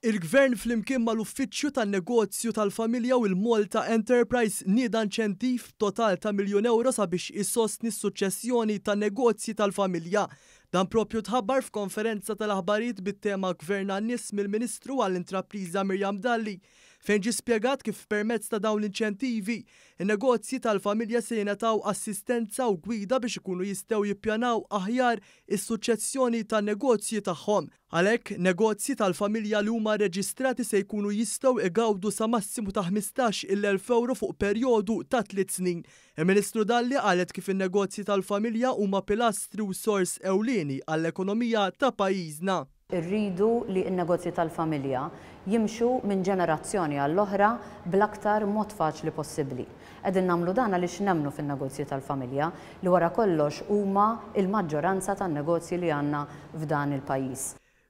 Il-Gvern flimkien mal-Uffiċċju tan-Negozju tal-Familja u l-Malta Enterprise nieda inċentiv b'total ta' miljun ewro sabiex isostni s-suċċessjoni tan-negozji tal-familja. Dan propju tħabbar f'konferenza tal-aħbarijiet bit-tema Gvern għan-Nies mill-Ministru għall-Intrapriża Miriam Dalli, fejn ġie spjegat kif permezz ta' dawn l-inċentivi, in-negozji tal-familja se jingħataw assistenza u gwida biex ikunu jistgħu jippjanaw aħjar is-suċċessjoni tan-negozji tagħhom. Għalhekk, negozji tal-familja li huma rreġistrati se jkunu jistgħu igawdu sa massimu ta' 15,000 ewro fuq perjodu ta' tliet snin. Il-Ministru Dalli qalet kif in-negozji tal-familja huma pilastri u sors ewlieni għall-ekonomija ta' pajjiżna. Irridu li n-negozji tal-familja jimxu minn ġenerazzjoni għall-oħra bl-aktar mod faċli possibbli. Qegħdin nagħmlu dan għaliex nemmnu fin-negozji tal-familja, li wara kollox huma l-maġġoranza tan-negozji li għandna f'dan il-pajjiż.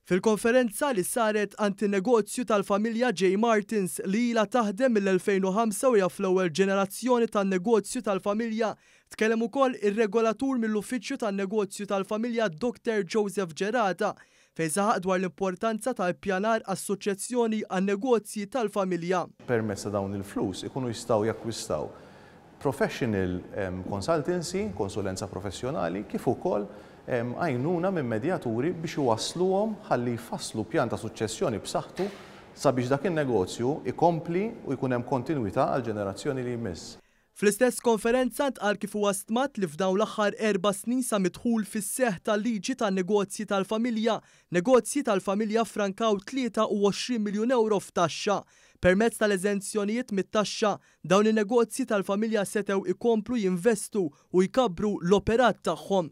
Fil-konferenza li saret għand in-negozju tal-familja J. Martins li ilha taħdem mill-2005 u hija fl-ewwel ġenerazzjoni tan-negozju tal-familja, tkellem ukoll ir-regolatur mill-Uffiċċju tan-Negozju tal-Familja Dr. Joseph Gerada fejn saħaq dwar l-importanza ta' ippjanar għas-suċċessjoni għan-negozji tal-familja. Permezz ta' dawn il-flus ikunu jistgħu jakkwistaw professional consultancy, konsulenza professjonali, kif ukoll għajnuna minn medjaturi biex iwassluhom ħalli jfasslu pjan ta' suċċessjoni b'saħħtu sabiex dak in-negozju ikompli u jkun hemm kontinwità għall-ġenerazzjoni li jmiss. Fl-istess konferenza ntqal kif huwa stmat li f'dawn l-aħħar erba' snin sa mid-dħul fis-seħħ tal-liġi tan-negozji tal-familja, negozji tal-familja ffrankaw 23 miljun ewro f'taxxa. Permezz tal-eżenzjonijiet mit-taxxa, dawn in-negozji tal-familja setgħu ikomplu jinvestu u jkabbru l-operat tagħhom.